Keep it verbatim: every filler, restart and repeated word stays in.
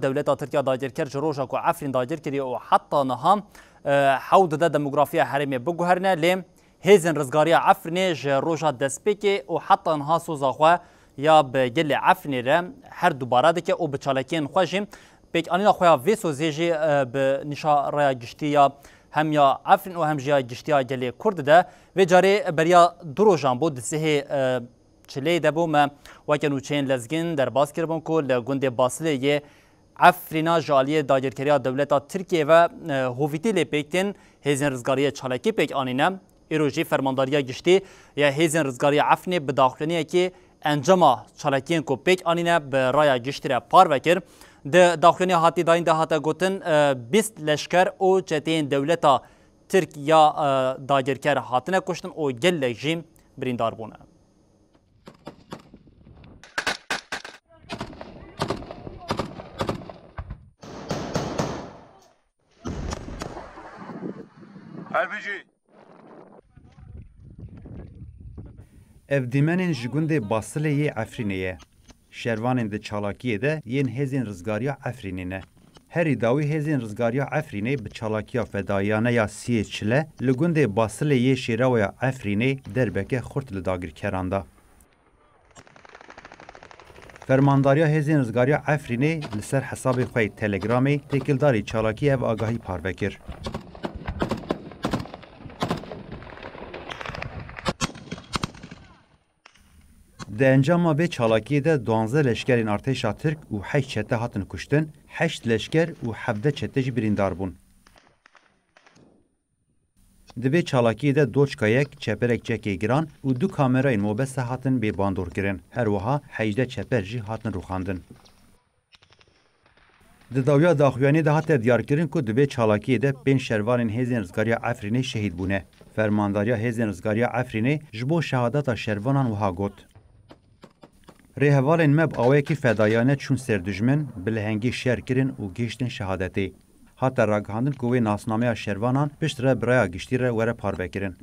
Dewleta Tirk ya dagirker ji roja ku Efrîn dagir kiriye û heta niha, e, hewl dide demografiya herêmê biguherîne, lê hêzên rizgariya Efrînê ji roja destpêkê û heta niha soza xwe ya bi gelê Efrînê re her dubare dike û bi çalakiyên xwe jî pêkanîna xwe ya vê sozê jî, e, bi nîşa raya giştî ya hem ya Efrîn û hem jî ya giştiya gelê Kurd dide. Vê carê beriya du rojan bû, di sihê, e, çilê de bû, me weke nûçeyên lezgîn derbas kiribûn ku li gundê Basilê yê Efrîna ji aliyê dagirkeriya dewleta Tirkiyê ve, e, hovîtî lê pêk tên, hêzên rizgariyê çalakî pêk anîne. Îro jî Fermandariya Giştî ya Hêzên Rizgariya Efrînê bi daxuyaniyekî encama çalakiyên ku pêk anîne bi raya giştî re parve kir. Di daxuyaniya hatî dayîn de hate gotin, e, bîst leşker û çeteyên dewleta Tirk ya, e, dagirker hatine kuştin û gelek jî birîndar bûne. Ev dîmenên ji gundê Basilê yê Efrînê ye. Şervanên di çalakiyê de yên Hêzên Rizgariya Efrînê ne. Herî dawî Hêzên Rizgariya Efrînê bi çalakiya fedayiyane ya siyê çile li gundê Basilê yê şêrawaya Efrînê derbeke xurt li dagirkeran da. Fermandariya Hêzên Rizgariya Efrînê li ser hesabê xwe yê Telegramê têkildarî çalakî ev agahî parve kir. Di encama vê çalakiyê de duwazdeh leşkerên artêşa Tirk û heşt çete hatin kuştin, heşt leşker û hevdeh çete jî birîndar bûn. Di vê çalakiyê de doçka yek, çeperek çekê giran û du kamerayên mobese hatin bê bandorkirin. Her wiha hejdeh çeper jî hatin rûxandin. Di dawiya daxuyaniyê de hate diyarkirin ku di vê çalakiyê de pênc şervanên Hêzên Rizgariya Efrînê şehîd bûne. Fermandariya Hêzên Rizgariya Efrînê ji bo şehadeta şervanan wiha got: Rêhevalên me bi awayekî fedayane çûn ser dijmin, bi lehengî şer kirin û gihiştin şehadetê. Hate ragihandin ku wê nasnameya şervanan piştre bi raya giştî re were parvekirin.